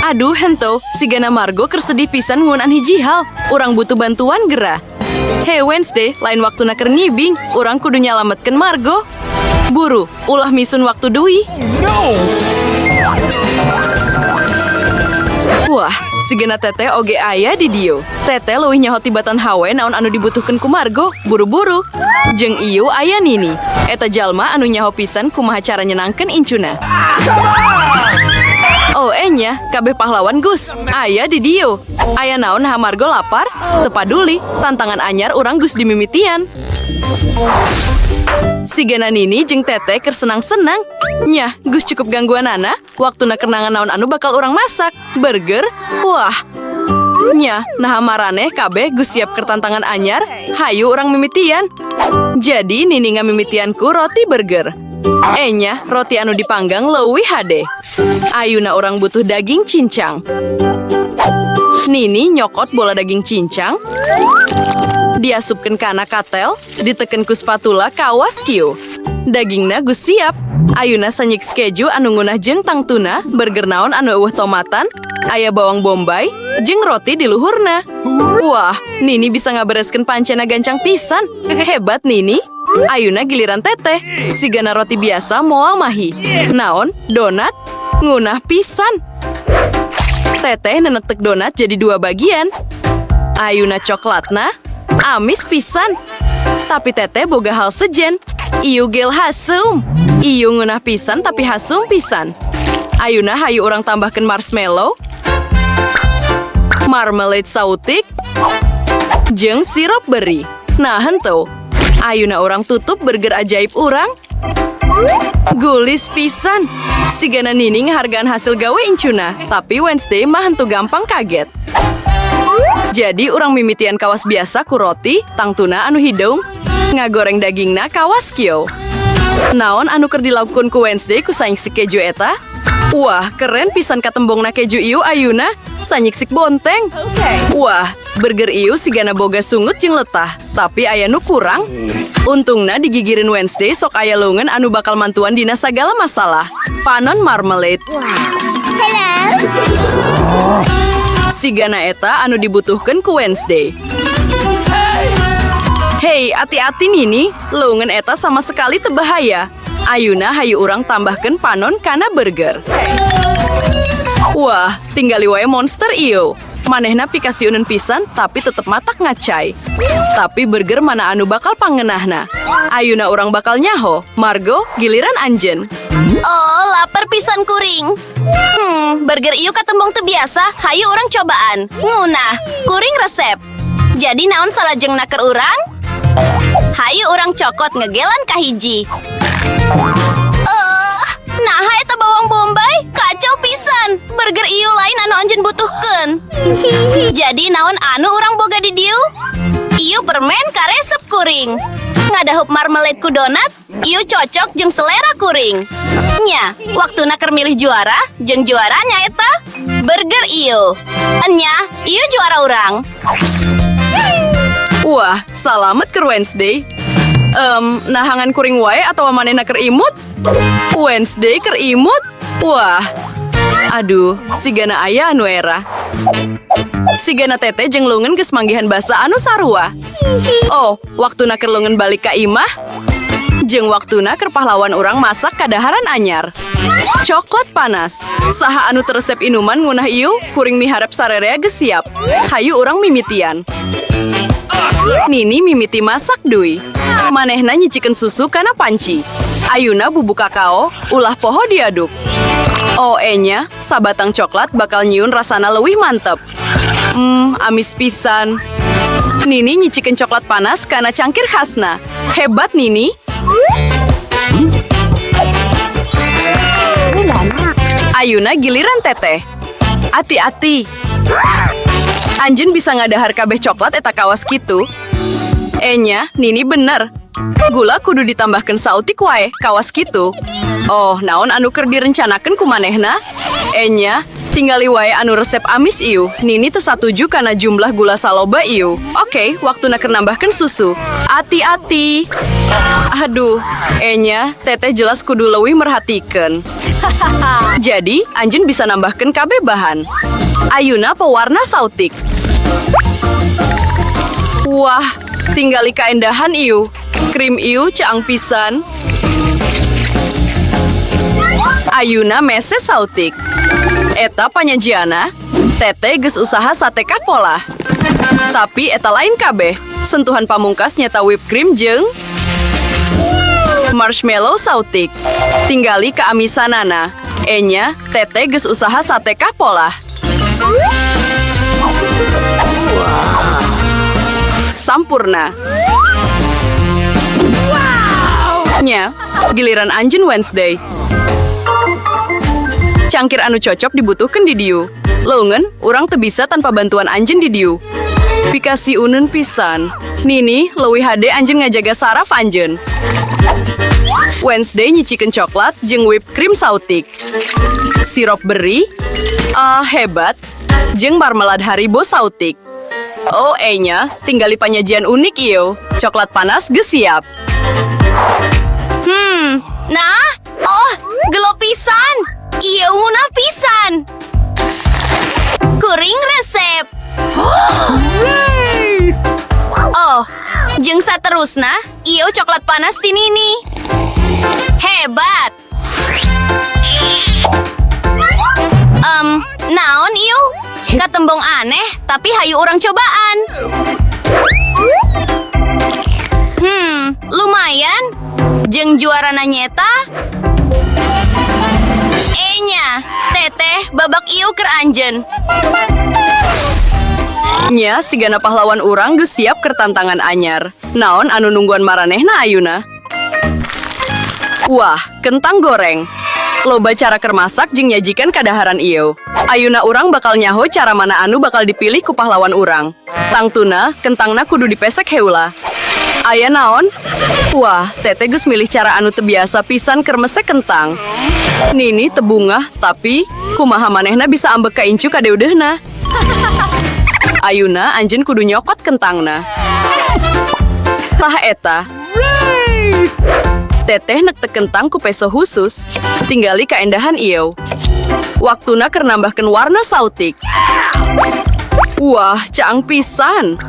Aduh, henteu, sigana Margo keur sedih pisan ngeunaan hiji hal. Urang butuh bantuan gera. Hey Wednesday, lain waktuna keur ngibing, urang kudu nyalametkeun Margo. Buru, ulah misun waktu deui. Wah, sigana Teteh oge aya di dieu. Teteh leuwih nyaho tibatan hawe naon anu dibutuhkeun ku Margo, buru-buru. Jeung ieu aya Nini. Eta jalma anu nyaho pisan kumaha cara nyenangkeun incuna. Oh enya, kabeh pahlawan Gus. Aya di dieu. Aya naon ha Margo lapar? Teu paduli, tantangan anyar urang geus dimimitian. Sigana Nini jeung Teteh keur senang-senang. Nyah, geus cukup gangguanana, waktuna keur nangan naon anu bakal urang masak. Burger? Wah. Nyah, naha maraneh kabeh geus siap keur tantangan anyar? Hayu urang mimitian. Jadi Nini ngamimitian ku roti burger. Enya, roti anu dipanggang leuwih hade. Ayuna urang butuh daging cincang. Nini nyokot bola daging cincang, diasupkeun kana katel, diteken ku spatula kawas kieu. Dagingna geus siap. Ayuna sanyik keju anu ngeunah jeung tangtuna, burger naon anu eueuh tomatan, aya bawang bombay, jeung roti di luhurna. Wah, Nini bisa ngabereskeun pancena gancang pisan. Hebat Nini. Ayuna giliran Teteh. Sigana roti biasa moal mahi. Naon? Donat? Ngeunah pisan. Teteh nenetek donat jadi dua bagian. Ayuna coklatna, amis pisan. Tapi Teteh boga hal sejen. Ieu gel haseum. Ieu ngeunah pisan tapi haseum pisan. Ayuna hayu urang tambahkeun marshmallow, marmalade sautik, jeung sirup beri. Nah, henteu. Ayuna urang tutup burger ajaib urang. Gulis pisan. Sigana Nini ngahargaan hasil gawe incuna, tapi Wednesday mah henteu gampang kaget. Jadi urang mimitian kawas biasa ku roti, tangtuna anu hideung, ngagoreng dagingna kawas kieu. Naon anu keur dilakukeun ku Wednesday ku sanyik keju eta? Wah, keren pisan katembongna keju ieu ayuna, sanyik sik bonteng. Wah, burger ieu sigana boga sungut jeung letah, tapi aya nu kurang. Untungna digigireun Wednesday sok aya leungeun anu bakal mantuan dina sagala masalah. Panon marmalade. Hello. Sigana eta anu dibutuhkeun ku Wednesday. Hei, hati-hati Nini, leungeun eta sama sekali teu bahaya. Ayuna hayu urang tambahkeun panon kana burger. Wah, tinggali wae monster ieu. Manehna pikasieuneun pisan tapi tetep matak ngacai. Tapi burger mana anu bakal pangeunahna? Ayuna urang bakal nyaho. Margo, giliran anjeun. Oh, lapar pisan kuring. Burger ieu katembong teu biasa, hayu urang cobaan. Ngeunah, kuring resep. Jadi naon salajengna keur urang? Hayu urang cokot ngegelan kahiji. Naha eta bawang bombay? Kacau pisan. Burger ieu lain anu anjeun butuhkeun. Jadi naon anu urang boga di dieu? Ieu permen karesep kuring. Ngadahup marmalade ku donat, ieu cocok jeung selera kuring. Nya, waktuna keur milih juara, jeung juaranya eta burger ieu. Enya, ieu juara urang. Wah, salamet keur Wednesday. Naha ngan kuring wae atau manehna keur imut? Wednesday keur imut? Wah. Aduh, sigana aya anu era. Sigana Teteh jeung leungeun geus manggihan basa anu sarua. Oh, waktuna keur leungeun balik ka imah? Jeung waktuna keur pahlawan urang masak kadaharan anyar. Coklat panas. Saha anu teu resep inuman ngeunah ieu, kuring miharep sarerea geus siap. Hayu urang mimitian. Nini mimiti masak deui. Manehna nyicikeun susu kana panci. Ayuna bubuk kakao, ulah poho diaduk. Oh enya, sabatang coklat bakal nyieun rasana leuwih mantep. Amis pisan. Nini nyicikeun coklat panas kana cangkir khasna. Hebat Nini. Ayuna giliran Teteh. Hati-hati. Anjeun bisa ngadahar kabeh coklat eta kawas kitu. Enya, Nini bener. Gula kudu ditambahkan sautik wae, kawas kitu. Oh, naon anu keur direncanakeun ku manehna? Enya, Tinggali wae anu resep amis ieu. Nini teu satuju karena jumlah gula saloba ieu. Oke, waktuna keur nambahkeun susu. Hati-hati. Aduh, enya, Teteh jelas kudu leuwih merhatikeun. Jadi, anjeun bisa nambahkeun kabeh bahan. Ayuna pewarna saeutik. Wah, tinggali kaendahan ieu. Krim ieu caang pisan. Ayuna mese saeutik. Eta panyajiana, Teteh geus usaha satekah polah. Tapi eta lain kabeh. Sentuhan pamungkas nyata whipped cream jeung marshmallow saeutik. Tinggali keamisanana. Enya, Teteh geus usaha satekah polah. Sampurna. Nya, giliran anjeun, Wednesday. Cangkir anu cocok dibutuhkan di dieu. Leungeun, urang teu bisa tanpa bantuan anjeun di dieu. Pikasieuneun pisan. Nini, leuwih hade anjeun ngajaga saraf anjeun. Wednesday nyicikeun coklat jeung whipped cream saeutik. Sirup beri, ah, hebat, jeung marmalade Haribo saeutik. Oh, enya, tinggali panyajian unik ieu. Coklat panas geus siap. Nah, oh, gelo pisan. Ieu ngeunah pisan. Kuring resep. Oh, jeung saterusna, ieu coklat panas ti Nini. Hebat. Naon ieu? Katembong aneh, tapi hayu urang cobaan. Lumayan. Jeung juarana nyeta. Enya, Teteh, babak ieu keur anjeun. Nya, sigana pahlawan urang geus siap keur tantangan anyar. Naon anu nungguan maranehna ayuna? Wah, kentang goreng. Loba cara keur masak jeung nyajikan kadaharan ieu. Ayuna urang bakal nyaho cara mana anu bakal dipilih ku pahlawan urang. Tangtuna, kentangna kudu dipesek heula. Aya naon? Wah, Teteh geus milih cara anu teu biasa pisan keur mesek kentang. Nini teu bungah, tapi kumaha manehna bisa ambek ka incu kadeudeuhna? Ayuna anjeun kudu nyokot kentangna. Tah eta. Teteh nektek kentang ku peso khusus. Tinggali kaendahan ieu. Waktuna keur nambahkeun warna saeutik. Wah, caang pisan.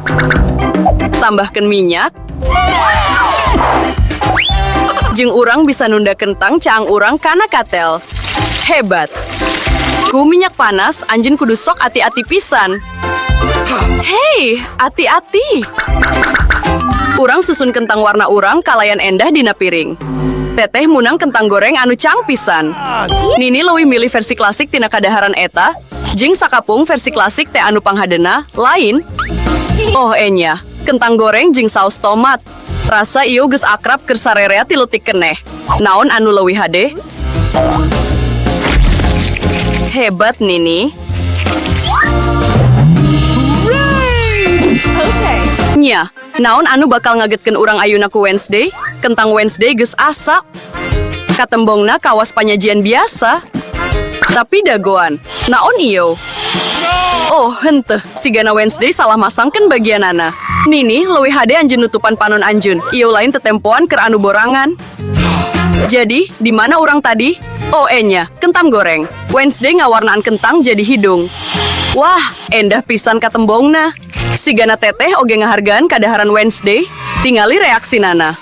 Tambahkeun minyak. Jeung urang bisa nunda kentang caang urang kana katel. Hebat. Ku minyak panas, anjeun kudu sok ati-ati pisan. Hei, ati-ati. Urang susun kentang warna urang kalayan endah dina piring. Teteh munang kentang goreng anu caang pisan. Nini leuwih milih versi klasik tina kadaharan eta, jeung sakapung versi klasik teh anu panghadena lain. Oh enya, kentang goreng jeung saus tomat. Rasa ieu geus akrab keur sarerea ti leutik keneh. Naon anu leuwih hade? Hebat, Nini. Nya, naon anu bakal ngagetkeun urang ayuna ku Wednesday? Kentang Wednesday geus asak. Katembongna kawas panyajian biasa. Tapi dagoan, naon ieu? Oh, henteu, sigana Wednesday salah masangkeun bagianana. Nini, leuwih hade anjeun nutupan panon anjeun. Ieu lain tetempoan keur anu borangan. Jadi, di mana urang tadi? Oh, enya, kentang goreng. Wednesday ngawarnaan kentang jadi hidung. Wah, endah pisan katembongna. Sigana Teteh oge ngahargaan kadaharan Wednesday, tingali reaksi Nana.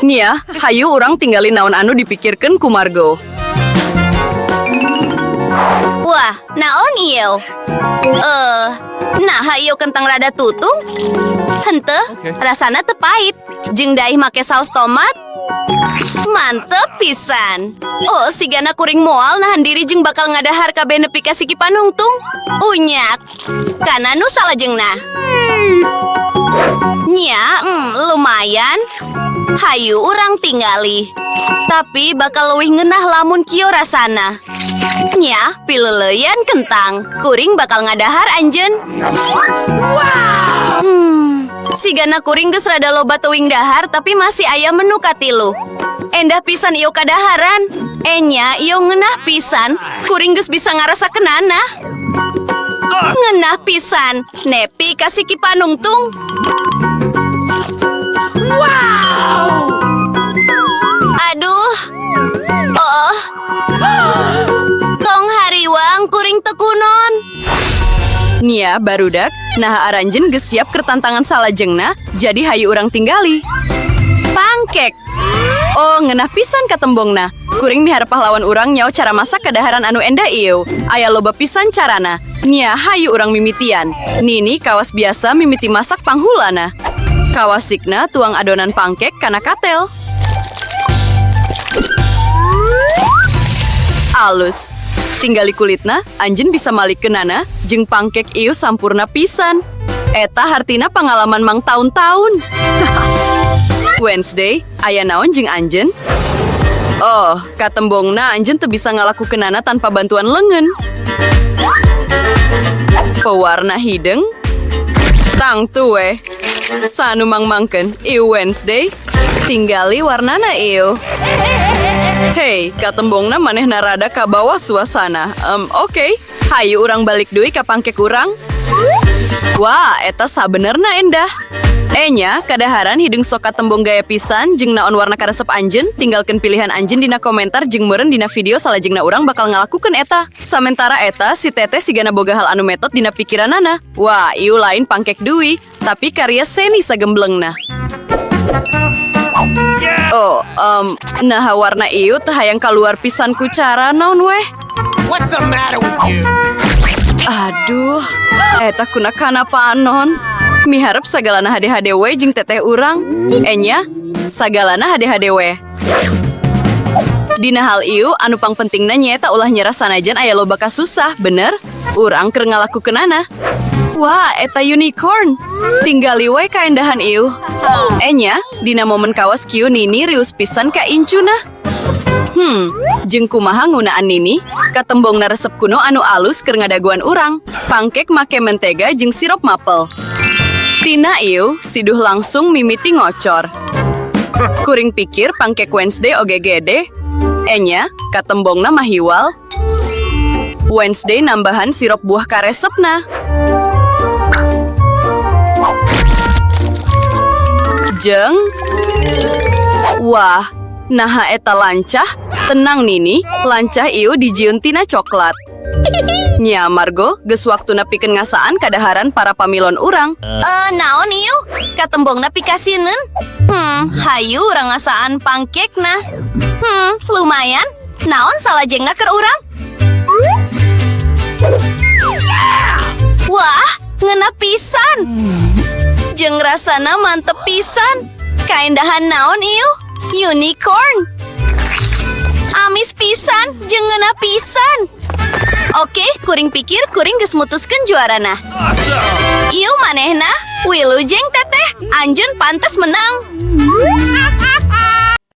Nia, hayu urang tinggali naon anu dipikirkeun ku Margo. Wah, naon ieu? Eh, nah ieu kentang rada tutung. Henteu, rasana teu pahit. Jeung daih make saus tomat. Mantep pisan. Oh, sigana kuring moal nahan diri jeung bakal ngadahar kabeh nepi ka siki panungtung. Unyak. Kana nu salajengna. Nya, lumayan. Hayu urang tingali. Tapi bakal leuwih ngeunah lamun kieu rasana. Nya, pileuleyan kentang. Kuring bakal ngadahar anjeun. Sigana kuring geus rada loba teuing dahar tapi masih aya menu katilu. Endah pisan ieu kadaharan. Enya ieu ngeunah pisan, kuring geus bisa ngarasakeunana. Ngeunah pisan, nepi ka siki panungtung. Aduh. Oh. Tong hariwang kuring teu kunon. Nia barudak, nah aranjeun geus siap keur tantangan salajengna, jadi hayu urang tinggali. Pangkek. Oh, ngeunah pisan katembongna. Kuring miharep pahlawan urang nyaho cara masak kadaharan anu endah ieu. Aya loba pisan carana. Nia hayu urang mimitian. Nini kawas biasa mimiti masak panghulana. Kawasikna tuang adonan pangkek kana katel. Alus. Tinggali kulitna, anjeun bisa malikeunana jeung pangkek ieu sampurna pisan. Eta hartina pangalaman mang taun-taun. Wednesday, aya naon jeung anjeun? Oh, katembongna anjeun teu bisa ngalakukeunana tanpa bantuan leungeun. Pewarna hideung? Tangtu we. Sanu mangmangkeun, ieu Wednesday. Tinggali warnana ieu. Hei, katembongna manehna rada kabawa suasana. Oke. Hayu urang balik deui ka pangkek urang. Wah, eta sabenerna endah. Enya, kadaharan hideung sok katembong gaya pisan jeung naon warna karesep anjeun, tinggalkeun pilihan anjeun dina komentar jeung meureun dina video salajengna urang bakal ngalakukeun eta. Samentara eta, si teteh sigana boga hal anu metot dina pikiranana. Wah, ieu lain pangkek deui, tapi karya seni sagemblengna. Oh, nah warna ieu teu hayang kaluar pisan ku cara naon weh. What's the matter with you? Aduh, eta kuna kana panon. Miharep sagalana hade-hade we jeung teteh urang. Enya, sagalana hade-hade we. Dina hal ieu anu pangpentingna nyaeta ulah nyerah sanajan aya loba kasusah, bener? Urang keur ngalakukeunana. Wah, eta unicorn. Tinggali we kaendahan ieu. Enya, dina momen kawas kieu Nini rius pisan ka incuna. Jeung kumaha ngunaan Nini? Katembongna resep kuno anu alus keur ngadaguan urang. Pangkek make mentega jeung sirup maple. Tina ieu siduh langsung mimiti ngocor. Kuring pikir pangkek Wednesday oge gede. Enya, katembongna mahiwal. Wednesday nambahan sirup buah karesepna. Jeung, wah, naha eta lancah, tenang Nini, lancah ieu dijieun tina coklat. Nya Margo, geus waktuna pikeun ngasaan kadaharan para pamilon urang. Naon ieu? Katembongna pikasineun. Hayu urang ngasaan pangkekna. Lumayan. Naon salajengna keur urang? Wah, ngeunah pisan. Jeung rasana mantep pisan. Kaendahan naon ieu? Unicorn. Amis pisan, jeung ngeunah pisan. Oke, kuring pikir kuring geus mutuskeun juarana. Ieu manehna, wilujeng teteh, anjeun pantes menang.